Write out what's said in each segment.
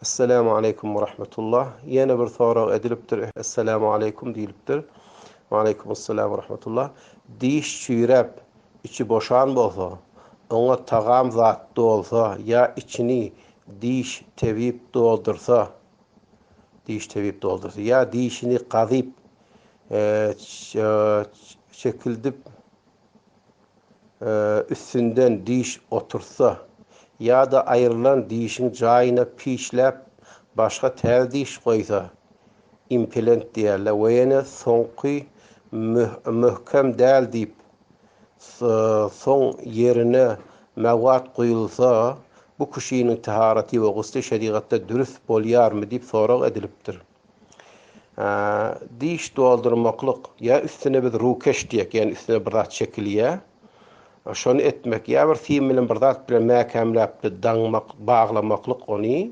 Esselamu aleýkum we rahmetullah. Ýene bir sorag edilipdir. Esselamu aleýkum diýlipdir. We aleýkumussalam we rahmetullah. Diş çüýräp, içi boşan bolsa, oňa tagam zat dolsa ýa içini diş tebip doldursa, diş tebip doldursa, ýa dişini gazyp, çekildip, üstünden diş oturtsa ýa-da aýrylan dişiň jaýyna pişläp başga täze diş goýsa, impelent diýerler we ýene soňky möhkem däl diýip, soň ýerine mewat guýulsa, bu kişiniň teharaty we gusly şerigatda dürüst bolýarmy diýip sorag edilipdir. Diş doldurmaklyk ýa üstüne biz rukeş diýek, ýagny üstüne bir zat çekilýär. Şony etmek ýa bir sim bilen bir zat bilen mäkämläp daňmak, baglamaklyk ony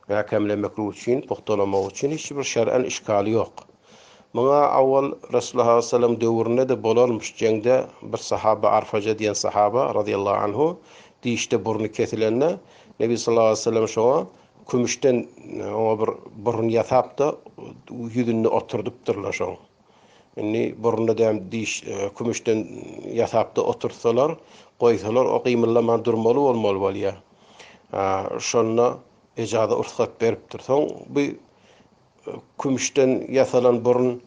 mäkämlemeklik üçin, pugtalamak üçin hiç bir şer'en işgali ýok. Muňa awal Resulullah sallam döwründe-de bolarmyş jeňde bir sahaba Arfaja diýen sahaba razyýallahu anhu dişde burny kesilende Nebi sallallahu aleyhi ve sellem şoňa Kümüşden oňa bir burun ýasap-da, ýüzünde oturdypdyrlar şoň. Indi burunda däm diş kümüşden ýasap-da oturtsalar, goýsalar, o gymyldaman durmaly bolmaly bolýar. Şonda ejaza rugsat beripdir. Soň bu Kümüşden ýasalan burun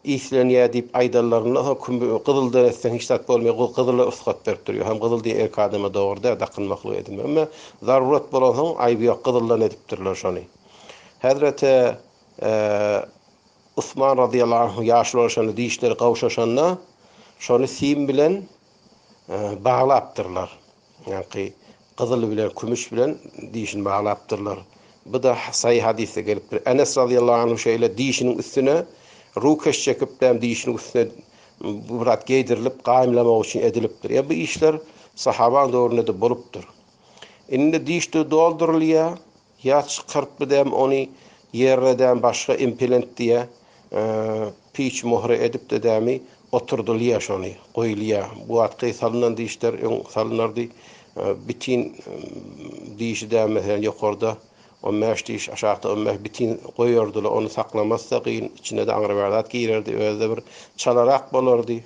islenýär diýip aýdanlarynda soň gyzyldan etseň hiç zat bolmaýar, gyzyla rugsat berip durýar. Hem gyzyl diýen erkek adama dogry däl dakynmaklyk edinmek. Emma zarurat bolansoň aýby ýok gyzyldan edipdirler şony. Hezreti Usman razyýallahu anhu ýaşuly bolşanda dişleri gowşaşanda şony sim bilen baglapdyrlar. Ýaňky gyzyl bilen, kümüş bilen dişini baglapdyrlar. Bu-da sahyh hadysda gelipdir. Enes razyýallahu anhu şeýle dişiniň üstüne rukeş çekip däm dişiniň üstüne bir zat geýdirilip gaýymlamak üçin edilipdir. Ýa bu işler sahabaň döwründe-de bolupdyr. Indi diş-de doldurylýar. Ýa çykaryp bidem ony ýerine däm başga impelent diýä piç mohre edip-de dämi oturdylýa şony goýulýa. Bu wagtky salynan dişler öň salynardy bitin dişi däm meselem ýokarda on bäş diş aşakda on bäş bitin goýardylar ony saklamazsa gyn içine-de aňry-bäri zat girerdi özi-de bir çalarak bolardy.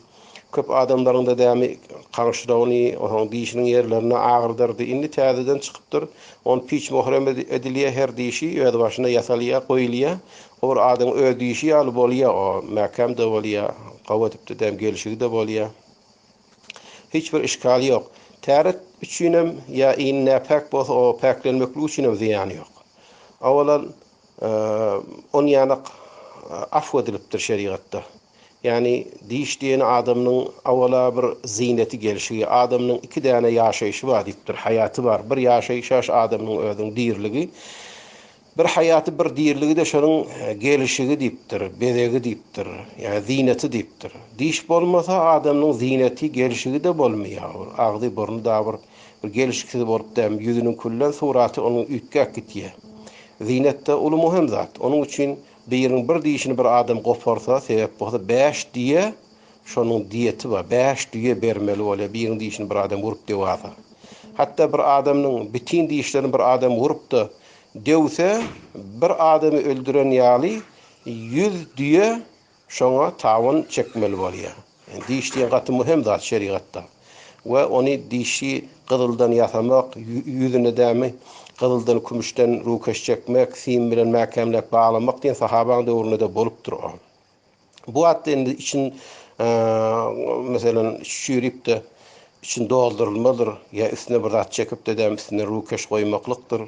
Köp adamlaryň-da dämi gaňşyragyny, onuň dişiniň ýerlerini agyrdardy. Indi täzeden çykypdyr. Ony piç möhrem edilýär, her dişi özbaşyna ýasalýar, goýulýar. O bir adamyň öz dişi ýaly bolýar o. Mäkäm-de bolýar, gowy edip-de däm gelşigi-de bolýar. Hiç bir işgali ýok. Täret üçinem ýa ini näpäk bolsa, o päklenmeklik üçinem zyýany ýok. Owalan, on ýanak afw edilipdir şerigatda. Ýagny diş diýeni adamynyň awala bir zyneti gelşigi, adamynyň iki däne ýaşaýşy bar diýipdir, haýaty bar. Bir ýaşaýşy şu adamynyň özüniň diriligi. Bir haýaty, bir diriligi-de şonuň gelşigi diýipdir, bezegi diýipdir, ýagny zyneti diýipdir. Diş bolmasa adamynyň zyneti, gelşigi-de bolmaýar. Agzy, burny da bir gelşiksiz bolup däm, ýüzüniň küllen suraty onuň üýtgäp gitýär. Zynet-de uly möhüm zat. Onuň üçin Biriniň bir dişini bir adam goparsa, sebäp bolsa, bäş düýe şonuň diýeti bar. Bäş düýe bermeli bolýar, biriniň dişini bir adam urup dewasa. Hatda bir adamyň bitin dişlerini bir adam urup-da döwse, bir adamy öldüren ýaly ýüz düýe şoňa tabyn çekmeli bolýar. Diş diýen gaty möhüm zat şerigatda. We ony dişi gyzyldan ýasamak, ýüzüne dämi gyzyldan kümüşden rukeş çekmek, sim bilen mäkämläp baglamak diýen sahabaň döwründe-de bolupdyr o. Bu atda indi için meselem çüýrüp-de için doldurylmadyr ýa üstüne bir zat çekip-de dämi üstüne rukeş goýmaklykdyr.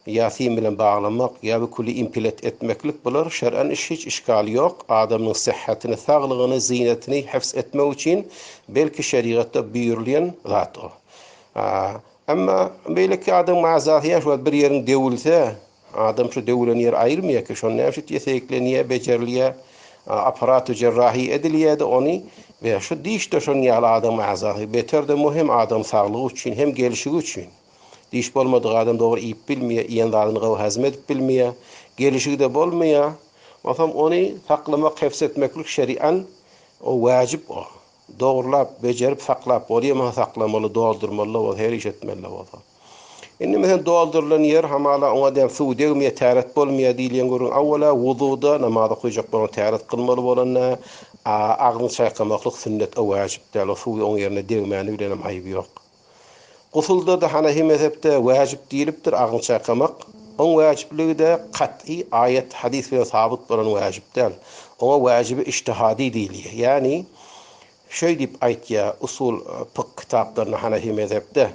Ýa sim bilen baglamak, ýa bu küli impilet etmeklik bular şer'en iş hiç işgali ýok, adamyň syhhatyny, saglygyny, zynetini hifz etmek üçin belki şerigatda buýrulýan zat o. Emma beýleki adamyň azasy ýa şu wagt bir ýeriň döwülse, adam şu döwülen ýeri aýyrmaýar ki, şony näme üçin ýeseýiklenýär, bejerilýär, aparaty jerrahi edilýär-de ony we şu diş-de şonuň ýaly adamyň azasy, beter-de möhüm adam saglygy üçin hem gelşigi üçin. Diş bolmadyk adam dogry iýip bilmeýär, iýen zadyny gowy hazm edip bilmeýär, gelişigi-de bolmaýar. Onsoň ony saklamak, hefz etmeklik şerian o wajyp o. Dogrulap, bejerip saklap bolýamasa saklamaly, doldurmaly-da bolsa, her iş etmeli-de bolsa. Indi meselem doldurylan ýer hamala oňa diýen suw degmeýär, täret bolmaýar diýilýän gürrüň. Awwala wuzuda namaz okaýjak bolan täret kylmaly bolanda, agzyňy çaýkamaklyk sünnet, o wajyp däl. O suwy oň ýerine degmäni bilenem aýby ýok. Gusulda-da Hanefi mezhepde wajyp diýlipdir agzyňy çaýkamak. Oň wajypligi-de kat'y aýat, hadys bilen sabyt bolan wajyp däl. Oňa wajibi ijtihadi diýilýär. Ýagny şeý diýip aýtýar usul pykh kitaplarynda Hanefi mezhepde.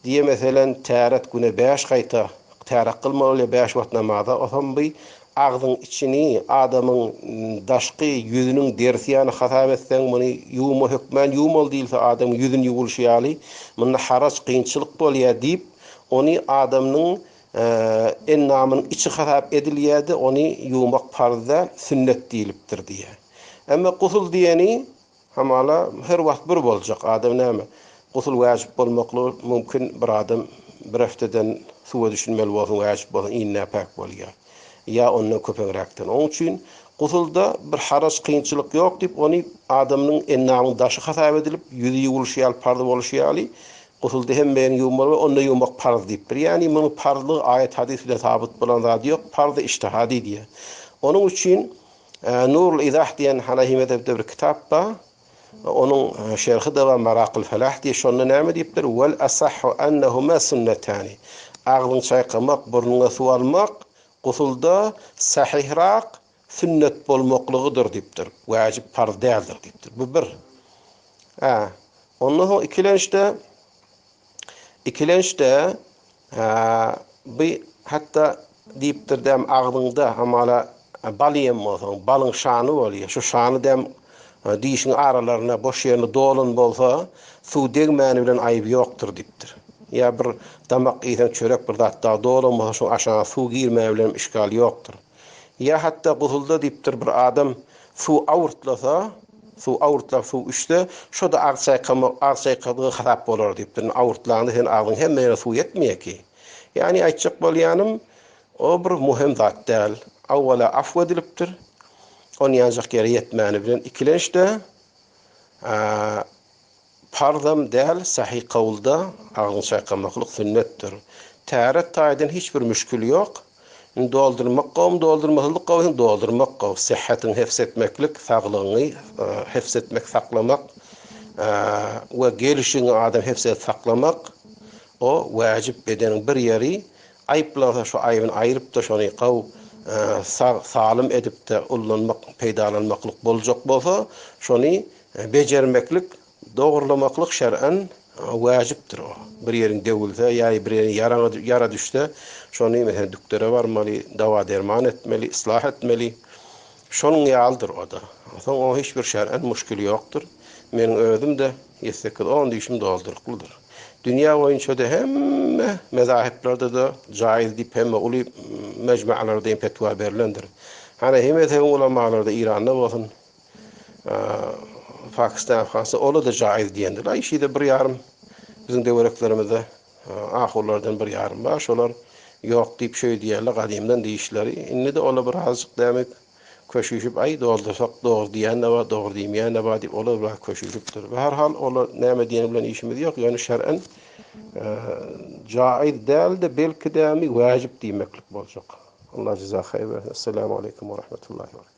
Diýe meselen täret güne bäş gaýta täret kylmaly bolýar bäş wagt namaza osam by agzyň içini adamyň daşky ýüzüniň derisi ýaly hasap etseň muny ýuwma hökmän ýuwmaly diýilse adamyň ýüzüni ýuwulşy ýaly munda haraç kynçylyk bolýar diýip ony adamynyň endamynyň içi hasap edilýärdi ony ýuwmak parz däl sünnet diýilipdir diýýär. Emma gusul diýeni Hamala her wagt bir boljak adam näme? Gusul wäjip bolmaklygy mümkin bir adam bir hefteden suwa düşünmeli bolsun wäjip bolsun iň näpäk bolýar. Ýa ondan köpeňräkden. Oň üçin gusulda bir haraç kynçylyk ýok diýip ony adamynyň endamyň daşy hasap edilip ýüzi ýuwulyşy ýaly parz boluşy ýaly gusulda hemme ýeriňi ýuwmaly we onda ýuwmak parz diýipdir. Ýagny munuň parzlygy aýat hadys bilen sabyt bolan zady ýok parzy ijtihady diýýär. Onuň üçin Nurul Izah diýen Hanafi mezhebde bir kitap bar. Onuň şerhi-de bar, Marakyl Felah diýip, şonda näme diýipdir? Wel asahhu ennehuma sünnetani. Agzyňy çaýkamak, burnuňa suw almak gusulda sahyhrak sünnet bolmaklygydyr diýipdir. Wajyp parz däldir diýipdir. Bu bir. Hä. Ondan soň ikilençde ikilençde Bi hatda diýipdir däm agzyňda hamala bal iýen bolsaň, balyň şany bolýar. Şu şany däm dişiň aralaryna boş ýerine dolan bolsa, suw degmäni bilen aýby ýokdur diýipdir. Ýa bir damak iýseň çörek bir zat dagy dolan bolsa şoň aşagyna suw girmäni bilenem işgal ýokdur. Ýa hatda gusulda diýipdir bir adam suw awurtlasa, suw awurtlap suw içse, şo-da agyz çaýkamak, agyz çaýkadygy hasap bolar diýipdir. Indi awurtlaňda seniň agzyň hemme ýerine suw ýetmeýär ki. Ýagny aýtjak bolýanym, o bir muhim zat däl. Awwala afw edilipdir. Onýanjak ýere ýetmäni bilen ikilençde Parzam däl, sahy kowulda agzyňy çaýkamaklyk sünnetdir. Täret taýdan hiç bir müşgil ýok. Indi doldurmak gowumy, doldurmazlyk gowumy, doldurmak gowy. Syhhatyňy hefz etmeklik, saglygyňy hefz etmek, saklamak we gelişigiňi adam hefz edip saklamak, o wäjip bedeniň bir ýeri aýyplansa şo aýybyny aýryp-da şony gowy sag salym edip-de ullanmak, peýdalanmaklyk boljak bolsa, şony Bejermeklik, dogurlamaklyk şer'en wäjipdir. O bir ýeriň döwülse ýa bir ýeriň ýaraňa ýara düşse, şony meselem dükdere barmaly, dawa-derman etmeli, yslah etmeli. Şonuň ýalydyr o-da. Soň oň hiç bir şer'en muşkili ýokdur. Meniň özüm-de ýedi-sekiz-on dişim dolduryklydyr. Dünýä boýunça-da hemme mezahiplerde-de jaýyz diýip hemme uly mejmealarda hem fetwa berlendir. Hanefi mezhebiň ulamalary-da Iranda bolsun, Pakistan, Afganistan ola-da jaiz diýendir. Aý şeýde bir ýarym biziň töwereklerimizde ahunlardan bir ýarym bar. Şolar ýok diýip şeý diýerler gadymdan diýişleri. Indi-de ola bir azjyk dämi köşüşip aý doldursak dogry diýen-de bar, dogry diýmeýän-de bar diýip olar biraz köşüşipdir. Her hal olar näme diýeni bilen işimiz ýok. Ýöne şer'en jaiz däl-de belki dämi wajyp diýmeklik boljak. Allah jeza haýyr bersin. Esselamu aleýkum we rahmetullahi we berekatuh.